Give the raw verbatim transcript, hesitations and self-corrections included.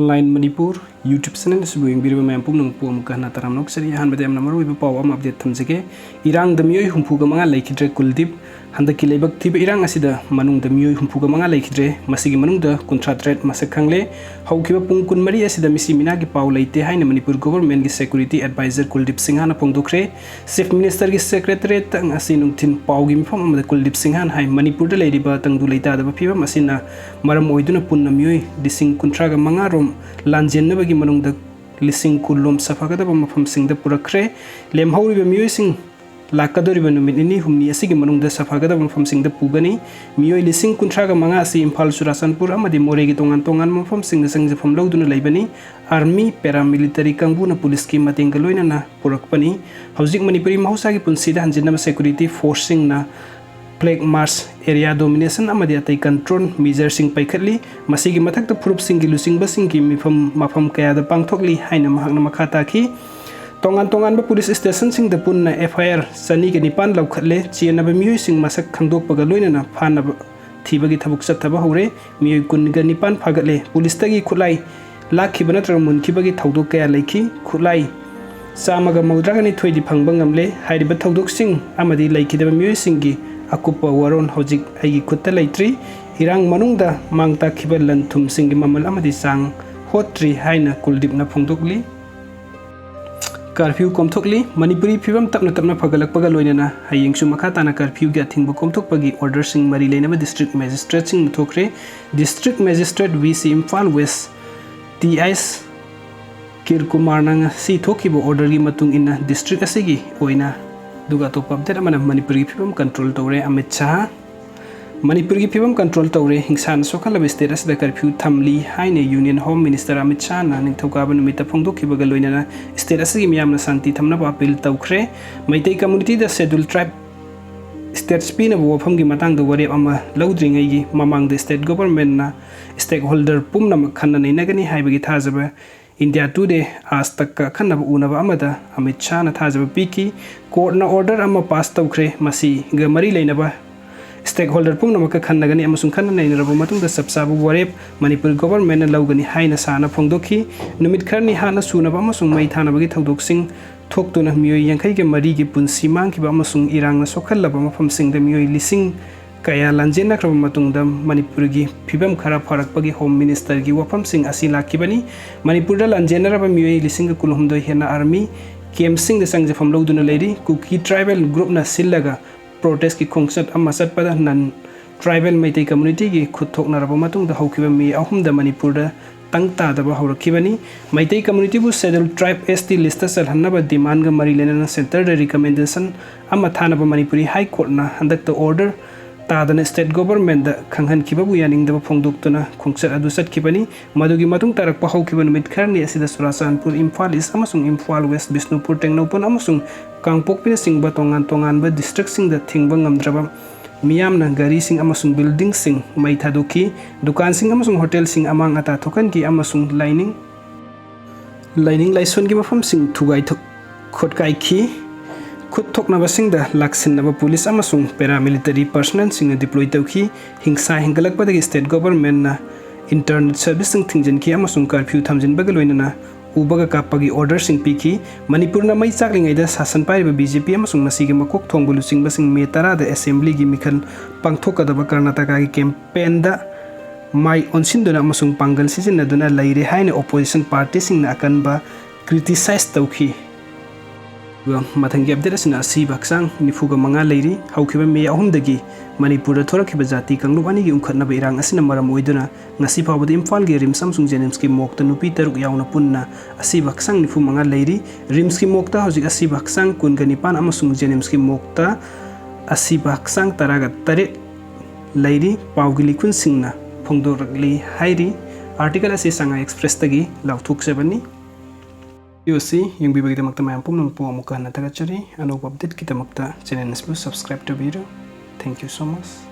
Online Manipur YouTube channel ꯑꯁꯤꯕꯨ ꯌꯦꯡꯕꯤꯔꯤꯕ ꯃꯌꯥꯝ ꯄꯨꯝꯅꯃꯛꯄꯨ ꯑꯃꯨꯛꯀ ꯍꯟꯅ ꯇꯔꯥꯝꯅ ꯑꯣꯛꯆꯔꯤ꯫ ꯑꯍꯥꯟꯕꯗ ꯌꯥꯝꯅ ꯃꯔꯨꯑꯣꯏꯕ ꯄꯥꯎ ꯑꯃ update ꯊꯝꯖꯒꯦ꯫ ꯏꯔꯥꯡꯗ ꯃꯤꯑꯣꯏ ꯍꯨꯝꯐꯨꯒ ꯃꯉꯥ ꯂꯩꯈꯤꯗ꯭ꯔꯦ꯫ ꯀꯨꯜꯗꯤꯞ, ꯍꯟꯗꯛꯀꯤ ꯂꯩꯕꯛ ꯊꯤꯕ ꯏꯔꯥꯡ ꯑꯁꯤꯗ ꯃꯅꯨꯡꯗ ꯃꯤꯑꯣꯏ ꯍꯨꯝꯐꯨꯒ ꯃꯉꯥ ꯂꯩꯈꯤꯗ꯭ꯔꯦ꯫ ꯃꯁꯤꯒꯤ ꯃꯅꯨꯡꯗ ꯀꯨꯟꯊ꯭ꯔꯥ ꯇꯔꯦꯠ ꯃꯁꯛ ꯈꯪꯂꯦ꯫ ꯍꯧꯈꯤꯕ ꯄꯨꯡ ꯀꯨꯟꯃꯔꯤ ꯑꯁꯤꯗ ꯃꯤꯁꯤ ꯃꯤꯅꯥꯒꯤ ꯄꯥꯎ ꯂꯩꯇꯦ ꯍꯥꯏꯅ ꯃꯅꯤꯄꯨꯔ governmentꯀꯤ security advisor ꯀꯨꯜꯗꯤꯞ ꯁꯤꯡꯍꯅ ꯐꯣꯡꯗꯣꯛꯈ꯭ꯔꯦ꯫ Chief Ministerꯒꯤ secretariat ꯑꯁꯤ ꯅꯨꯡꯊꯤꯜ ꯄꯥꯎꯒꯤ ꯃꯤꯐꯝ ꯑꯃꯗ ꯀꯨꯜꯗꯤꯞ ꯁꯤꯡꯍꯅ ꯍꯥꯏ, ꯃꯅꯤꯄꯨꯔꯗ ꯂꯩꯔꯤꯕ ꯇꯪꯗꯨ ꯂꯩꯇꯥꯗꯕ ꯐꯤꯕꯝ ꯑꯁꯤꯅ ꯃꯔꯝ ꯑꯣꯏꯗꯨꯅ ꯄꯨꯟꯅ ꯃꯤꯑꯣꯏ ꯂꯤꯁꯤꯡ ꯀꯨꯟꯊ꯭ꯔꯥꯒ ꯃꯉꯥ ꯔꯣꯝ ꯂꯥꯟꯖꯦꯟꯅꯕꯒꯤ ꯃꯅꯨꯡꯗ ꯂꯤꯁꯤꯡ ꯀꯨꯟ ꯂꯣꯝ ꯁꯥꯐꯒꯗꯕ ꯃꯐꯝꯁꯤꯡꯗ ꯄꯨꯔꯛꯈ꯭ꯔꯦ꯫ ꯂꯦꯝꯍꯧꯔꯤꯕ ꯃꯤꯑꯣꯏꯁꯤꯡ ꯂꯥꯛꯀꯗꯧꯔꯤꯕ ꯅꯨꯃꯤꯠ ꯅꯤꯅꯤ ꯍꯨꯝꯅꯤ ꯑꯁꯤꯒꯤ ꯃꯅꯨꯡꯗ ꯁꯥꯐꯒꯗꯕ ꯃꯐꯝꯁꯤꯡꯗ ꯄꯨꯒꯅꯤ꯫ ꯃꯤꯑꯣꯏ ꯂꯤꯁꯤꯡ ꯀꯨꯟꯊ꯭ꯔꯥꯒ ꯃꯉꯥ ꯑꯁꯤ ꯏꯝꯐꯥꯜ, ꯆꯨꯔꯥꯆꯥꯟꯄꯨꯔ ꯑꯃꯗꯤ ꯃꯣꯔꯦꯒꯤ ꯇꯣꯉꯥꯟ ꯇꯣꯉꯥꯟꯕ ꯃꯐꯝꯁꯤꯡꯗ ꯆꯪꯖꯐꯝ ꯂꯧꯗꯨꯅ ꯂꯩꯕꯅꯤ꯫ Army, paramilitary ꯀꯥꯡꯕꯨꯅ ꯄꯨꯂꯤꯁꯀꯤ ꯃꯇꯦꯡꯒ ꯂꯣꯏꯅꯅ ꯄꯨꯔꯛꯄꯅꯤ꯫ ꯍꯧꯖꯤꯛ ꯃꯅꯤꯄꯨꯔꯤ ꯃꯍꯧꯁꯥꯒꯤ ꯄꯨꯟꯁꯤꯗ ꯍꯟꯖꯤꯟꯅꯕ security forceꯁꯤꯡꯅ flag march, area domination ꯑꯃꯗꯤ ꯑꯇꯩ control measureꯁꯤꯡ ꯄꯥꯏꯈꯠꯂꯤ꯫ ꯃꯁꯤꯒꯤ ꯃꯊꯛꯇ ꯐꯨꯔꯨꯞꯁꯤꯡꯒꯤ ꯂꯨꯆꯤꯡꯕꯁꯤꯡꯒꯤ ꯃꯤꯐꯝ ꯃꯐꯝ ꯀꯌꯥꯗ ꯄꯥꯡꯊꯣꯛꯂꯤ ꯍꯥꯏꯅ ꯃꯍꯥꯛꯅ ꯃꯈꯥ ꯇꯥꯈꯤ꯫ ꯇꯣꯉꯥꯟ ꯇꯣꯉꯥꯟꯕ ꯄꯨꯂꯤꯁ stationꯁꯤꯡꯗ ꯄꯨꯟꯅ F I R ꯆꯅꯤꯒ ꯅꯤꯄꯥꯟ ꯂꯧꯈꯠꯂꯦ꯫ ꯆꯦꯟꯅꯕ ꯃꯤꯑꯣꯏꯁꯤꯡ ꯃꯁꯛ ꯈꯪꯗꯣꯛꯄꯒ ꯂꯣꯏꯅꯅ ꯐꯥꯅꯕ ꯊꯤꯕꯒꯤ ꯊꯕꯛ ꯆꯠꯊꯕ ꯍꯧꯔꯦ꯫ ꯃꯤꯑꯣꯏ ꯀꯨꯟꯒ ꯅꯤꯄꯥꯟ ꯐꯥꯒꯠꯂꯦ꯫ ꯄꯨꯂꯤꯁꯇꯒꯤ ꯈꯨꯠꯂꯥꯏ ꯂꯥꯛꯈꯤꯕ ꯅꯠꯇ꯭ꯔꯒ ꯃꯨꯟꯈꯤꯕꯒꯤ ꯊꯧꯗꯣꯛ ꯀꯌꯥ ꯂꯩꯈꯤ꯫ ꯈꯨꯠꯂꯥꯏ ꯆꯥꯝꯃꯒ ꯃꯧꯗ꯭ꯔꯥꯒ ꯅꯤꯊꯣꯏꯗꯤ ꯐꯪꯕ ꯉꯝꯂꯦ꯫ ꯍꯥꯏꯔꯤꯕ ꯊꯧꯗꯣꯛꯁꯤꯡ ꯑꯃꯗꯤ ꯂꯩꯈꯤꯗꯕ ꯃꯤꯑꯣꯏꯁꯤꯡꯒꯤ ꯑꯀꯨꯞꯄ ꯋꯥꯔꯣꯜ ꯍꯧꯖꯤꯛ ꯑꯩꯒꯤ ꯈꯨꯠꯇ ꯂꯩꯇ꯭ꯔꯤ꯫ ꯏꯔꯥꯡ ꯃꯅꯨꯡꯗ ꯃꯥꯡ ꯇꯥꯛꯈꯤꯕ ꯂꯟ ꯊꯨꯝꯁꯤꯡꯒꯤ ꯃꯃꯜ ꯑꯃꯗꯤ ꯆꯥꯡ ꯍꯣꯠꯇ꯭ꯔꯤ ꯍꯥꯏꯅ ꯀꯨꯜꯗꯤꯞꯅ ꯐꯣꯡꯗꯣꯛꯂꯤ꯫ Curfew ꯀꯣꯝꯊꯣꯛꯂꯤ꯫ ꯃꯅꯤꯄꯨꯔꯤ ꯐꯤꯕꯝ ꯇꯞꯅ ꯇꯞꯅ ꯐꯒꯠꯂꯛꯄꯒ ꯂꯣꯏꯅꯅ ꯍꯌꯦꯡꯁꯨ ꯃꯈꯥ ꯇꯥꯅ curfewꯒꯤ ꯑꯊꯤꯡꯕ ꯀꯣꯝꯊꯣꯛꯄꯒꯤ orderꯁꯤꯡ ꯃꯔꯤ ꯂꯩꯅꯕ district magistrateꯁꯤꯡꯅ ꯊꯣꯛꯈ꯭ꯔꯦ꯫ District Magistrate V C Imphal West T H ꯀꯤꯔꯀꯨꯃꯥꯔꯅ ꯉꯁꯤ ꯊꯣꯛꯈꯤꯕ orderꯒꯤ ꯃꯇꯨꯡ ꯏꯟꯅ district ꯑꯁꯤꯒꯤ ꯑꯣꯏꯅ, ꯑꯗꯨꯒ ꯑꯇꯣꯞꯄ update ꯑꯃꯅ ꯃꯅꯤꯄꯨꯔꯒꯤ ꯐꯤꯕꯝ control ꯇꯧꯔꯦ ꯑꯃꯤꯠ ꯁꯥꯍ꯫ ꯃꯅꯤꯄꯨꯔꯒꯤ ꯐꯤꯕꯝ control ꯇꯧꯔꯦ, ꯍꯤꯡꯁꯥꯅ ꯁꯣꯛꯍꯜꯂꯕ state ꯑꯁꯤꯗ curfew ꯊꯝꯂꯤ ꯍꯥꯏꯅ Union Home Minister ꯑꯃꯤꯠ ꯁꯥꯍꯅ ꯅꯤꯡꯊꯧꯀꯥꯕ ꯅꯨꯃꯤꯠꯇ ꯐꯣꯡꯗꯣꯛꯈꯤꯕꯒ ꯂꯣꯏꯅꯅ state ꯑꯁꯤꯒꯤ ꯃꯤꯌꯥꯝꯅ ꯁꯥꯟꯇꯤ ꯊꯝꯅꯕ appeal ꯇꯧꯈ꯭ꯔꯦ꯫ ꯃꯩꯇꯩ communityꯗ Scheduled Tribe status ꯄꯤꯅꯕ ꯋꯥꯐꯝꯒꯤ ꯃꯇꯥꯡꯗ ꯋꯥꯔꯦꯞ ꯑꯃ ꯂꯧꯗ꯭ꯔꯤꯉꯩꯒꯤ ꯃꯃꯥꯡꯗ state governmentꯅ stakeholder ꯄꯨꯝꯅꯃꯛ ꯈꯟꯅ ꯅꯩꯅꯒꯅꯤ ꯍꯥꯏꯕꯒꯤ ꯊꯥꯖꯕ India Today ꯑꯥꯖ ꯇꯛꯀ ꯑꯈꯟꯅꯕ ꯎꯅꯕ ꯑꯃꯗ ꯑꯃꯤꯠ ꯁꯥꯍꯅ ꯊꯥꯖꯕ ꯄꯤꯈꯤ꯫ Courtꯅ order ꯑꯃ pass ꯇꯧꯈ꯭ꯔꯦ꯫ ꯃꯁꯤꯒ ꯃꯔꯤ ꯂꯩꯅꯕ Stakeholder ꯄꯨꯝꯅꯃꯛꯀ ꯈꯟꯅꯒꯅꯤ ꯑꯃꯁꯨꯡ ꯈꯟꯅ ꯅꯩꯅꯔꯕ ꯃꯇꯨꯡꯗ ꯆꯞ ꯆꯥꯕ ꯋꯥꯔꯦꯞ ꯃꯅꯤꯄꯨꯔ governmentꯅ ꯂꯧꯒꯅꯤ ꯍꯥꯏꯅ ꯁꯥꯅ ꯐꯣꯡꯗꯣꯛꯈꯤ꯫ ꯅꯨꯃꯤꯠ ꯈꯔꯅꯤ ꯍꯥꯟꯅ ꯁꯨꯅꯕ ꯑꯃꯁꯨꯡ ꯃꯩ ꯊꯥꯅꯕꯒꯤ ꯊꯧꯗꯣꯛꯁꯤꯡ ꯊꯣꯛꯇꯨꯅ ꯃꯤꯑꯣꯏ ꯌꯥꯡꯈꯩꯒ ꯃꯔꯤꯒꯤ ꯄꯨꯟꯁꯤ ꯃꯥꯡꯈꯤꯕ ꯑꯃꯁꯨꯡ ꯏꯔꯥꯡꯅ ꯁꯣꯛꯍꯜꯂꯕ ꯃꯐꯝꯁꯤꯡꯗ ꯃꯤꯑꯣꯏ ꯂꯤꯁꯤꯡ ꯀꯌꯥ ꯂꯥꯟꯖꯦꯟꯅꯈ꯭ꯔꯕ ꯃꯇꯨꯡꯗ ꯃꯅꯤꯄꯨꯔꯒꯤ ꯐꯤꯕꯝ ꯈꯔ ꯐꯔꯛꯄꯒꯤ Home Ministerꯒꯤ ꯋꯥꯐꯝꯁꯤꯡ ꯑꯁꯤ ꯂꯥꯛꯈꯤꯕꯅꯤ꯫ ꯃꯅꯤꯄꯨꯔꯗ ꯂꯥꯟꯖꯦꯟꯅꯔꯕ ꯃꯤꯑꯣꯏ ꯂꯤꯁꯤꯡꯒ ꯀꯨꯟꯍꯨꯝꯗꯣꯏ ꯍꯦꯟꯅ army campꯁꯤꯡꯗ ꯆꯪꯖꯐꯝ ꯂꯧꯗꯨꯅ ꯂꯩꯔꯤ꯫ ꯀꯨꯀꯤ tribal groupꯅ ꯁꯤꯜꯂꯒ protestꯀꯤ ꯈꯣꯡꯆꯠ ꯑꯃ ꯆꯠꯄꯗ non tribal ꯃꯩꯇꯩ communityꯒꯤ ꯈꯨꯠ ꯊꯣꯛꯅꯔꯕ ꯃꯇꯨꯡꯗ ꯍꯧꯈꯤꯕ ꯃꯦ ꯑꯍꯨꯝꯗ ꯃꯅꯤꯄꯨꯔꯗ ꯇꯪ ꯇꯥꯗꯕ ꯍꯧꯔꯛꯈꯤꯕꯅꯤ꯫ ꯃꯩꯇꯩ communityꯕꯨ Scheduled Tribe ST listꯇ ꯆꯜꯍꯟꯅꯕ demandꯒ ꯃꯔꯤ ꯂꯩꯅꯅ centreꯗ recommendation ꯑꯃ ꯊꯥꯅꯕ ꯃꯅꯤꯄꯨꯔꯤ High Courtꯅ ꯍꯟꯗꯛꯇ order ꯇꯥꯗꯅ state governmentꯗ ꯈꯪꯍꯟꯈꯤꯕꯕꯨ ꯌꯥꯅꯤꯡꯗꯕ ꯐꯣꯡꯗꯣꯛꯇꯨꯅ ꯈꯣꯡꯆꯠ ꯑꯗꯨ ꯆꯠꯈꯤꯕꯅꯤ꯫ ꯃꯗꯨꯒꯤ ꯃꯇꯨꯡ ꯇꯥꯔꯛꯄ ꯍꯧꯈꯤꯕ ꯅꯨꯃꯤꯠ ꯈꯔꯅꯤ ꯑꯁꯤꯗ ꯆꯨꯔꯥꯆꯥꯟꯄꯨꯔ, ꯏꯝꯐꯥꯜ East ꯑꯃꯁꯨꯡ ꯏꯝꯐꯥꯜ West, ꯕꯤꯁꯅꯨꯄꯨꯔ, ꯇꯦꯡꯅꯧꯄꯜ ꯑꯃꯁꯨꯡ ꯀꯥꯡꯄꯣꯛꯄꯤꯅꯆꯤꯡꯕ ꯇꯣꯉꯥꯟ ꯇꯣꯉꯥꯟꯕ districtꯁꯤꯡꯗ ꯊꯤꯡꯕ ꯉꯝꯗ꯭ꯔꯕ ꯃꯤꯌꯥꯝꯅ ꯒꯥꯔꯤꯁꯤꯡ ꯑꯃꯁꯨꯡ buildingꯁꯤꯡ ꯃꯩ ꯊꯥꯗꯣꯛꯈꯤ꯫ ꯗꯨꯀꯥꯟꯁꯤꯡ ꯑꯃꯁꯨꯡ hotelꯁꯤꯡ ꯑꯃꯥꯡ ꯑꯇꯥ ꯊꯣꯛꯍꯟꯈꯤ ꯑꯃꯁꯨꯡ ꯂꯥꯏꯅꯤꯡ, ꯂꯥꯏꯅꯤꯡ ꯂꯥꯏꯁꯣꯟꯒꯤ ꯃꯐꯝꯁꯤꯡ ꯊꯨꯒꯥꯏ ꯊꯨ-, ꯈꯣꯠꯀꯥꯏꯈꯤ꯫ ꯈꯨꯠ ꯊꯣꯛꯅꯕꯁꯤꯡꯗ ꯂꯥꯛꯁꯤꯟꯅꯕ police ꯑꯃꯁꯨꯡ paramilitary personnelꯁꯤꯡꯅ deploy ꯇꯧꯈꯤ꯫ ꯍꯤꯡꯁꯥ ꯍꯦꯟꯒꯠꯂꯛꯄꯗꯒꯤ state governmentꯅ internet serviceꯁꯤꯡ ꯊꯤꯡꯖꯤꯟꯈꯤ ꯑꯃꯁꯨꯡ curfew ꯊꯝꯖꯤꯟꯕꯒ ꯂꯣꯏꯅꯅ ꯎꯕꯒ ꯀꯥꯞꯄꯒꯤ orderꯁꯤꯡ ꯄꯤꯈꯤ꯫ ꯃꯅꯤꯄꯨꯔꯅ ꯃꯩ ꯆꯥꯛꯂꯤꯉꯩꯗ ꯁꯥꯁꯟ ꯄꯥꯏꯔꯤꯕ BJP ꯑꯃꯁꯨꯡ ꯃꯁꯤꯒꯤ ꯃꯀꯣꯛ ꯊꯣꯡꯕ ꯂꯨꯆꯤꯡꯕꯁꯤꯡ ꯃꯦ ꯇꯔꯥꯗ assemblyꯒꯤ ꯃꯤꯈꯜ ꯄꯥꯡꯊꯣꯛꯀꯗꯕ ꯀꯔꯅꯥꯇꯀꯥꯒꯤ campaignꯗ ꯃꯥꯏ ꯑꯣꯟꯁꯤꯟꯗꯨꯅ ꯑꯃꯁꯨꯡ ꯄꯥꯡꯒꯜ ꯁꯤꯖꯤꯟꯅꯗꯨꯅ ꯂꯩꯔꯦ ꯍꯥꯏꯅ opposition partyꯁꯤꯡꯅ ꯑꯀꯟꯕ criticize ꯇꯧꯈꯤ꯫ ꯑꯗꯨꯒ ꯃꯊꯪꯒꯤ update ꯑꯁꯤꯅ ꯑꯁꯤꯕ ꯍꯛꯆꯥꯡ ꯅꯤꯐꯨꯒ ꯃꯉꯥ ꯂꯩꯔꯤ꯫ ꯍꯧꯈꯤꯕ ꯃꯦ ꯑꯍꯨꯝꯗꯒꯤ ꯃꯅꯤꯄꯨꯔꯗ ꯊꯣꯔꯛꯈꯤꯕ ꯖꯥꯇꯤ ꯀꯥꯡꯂꯨꯞ ꯑꯅꯤꯒꯤ ꯎꯪꯈꯠꯅꯕ ꯏꯔꯥꯡ ꯑꯁꯤꯅ ꯃꯔꯝ ꯑꯣꯏꯗꯨꯅ ꯉꯁꯤ ꯐꯥꯎꯕꯗ ꯏꯝꯐꯥꯜꯒꯤ RIMS ꯑꯃꯁꯨꯡ JNIMSꯀꯤ morgueꯇ ꯅꯨꯄꯤ ꯇꯔꯨꯛ ꯌꯥꯎꯅ ꯄꯨꯟꯅ ꯑꯁꯤꯕ ꯍꯛꯆꯥꯡ ꯅꯤꯐꯨ ꯃꯉꯥ ꯂꯩꯔꯤ꯫ RIMSꯀꯤ morgueꯇ ꯍꯧꯖꯤꯛ ꯑꯁꯤꯕ ꯍꯛꯆꯥꯡ ꯀꯨꯟꯒ ꯅꯤꯄꯥꯟ ꯑꯃꯁꯨꯡ JNIMSꯀꯤ morgueꯇ ꯑꯁꯤꯕ ꯍꯛꯆꯥꯡ ꯇꯔꯥꯒ ꯇꯔꯦꯠ ꯂꯩꯔꯤ꯫ ꯄꯥꯎꯒꯤ ꯂꯤꯈꯨꯟꯁꯤꯡꯅ ꯐꯣꯡꯗꯣꯔꯛꯂꯤ ꯍꯥꯏꯔꯤ꯫ Article ꯑꯁꯤ ꯁꯉꯥꯏ Expressꯇꯒꯤ ꯂꯥꯎꯊꯣꯛꯆꯕꯅꯤ꯫ Video ꯑꯁꯤ ꯌꯦꯡꯕꯤꯕꯒꯤꯗꯃꯛꯇ ꯃꯌꯥꯝ ꯄꯨꯝꯅꯃꯛꯄꯨ ꯑꯃꯨꯛꯀ ꯍꯟꯅ ꯊꯥꯒꯠꯆꯔꯤ꯫ ꯑꯅꯧꯕ updateꯀꯤꯗꯃꯛꯇ channel ꯑꯁꯤꯕꯨ subscribe ꯇꯧꯕꯤꯔꯨ꯫ Thank you so much꯫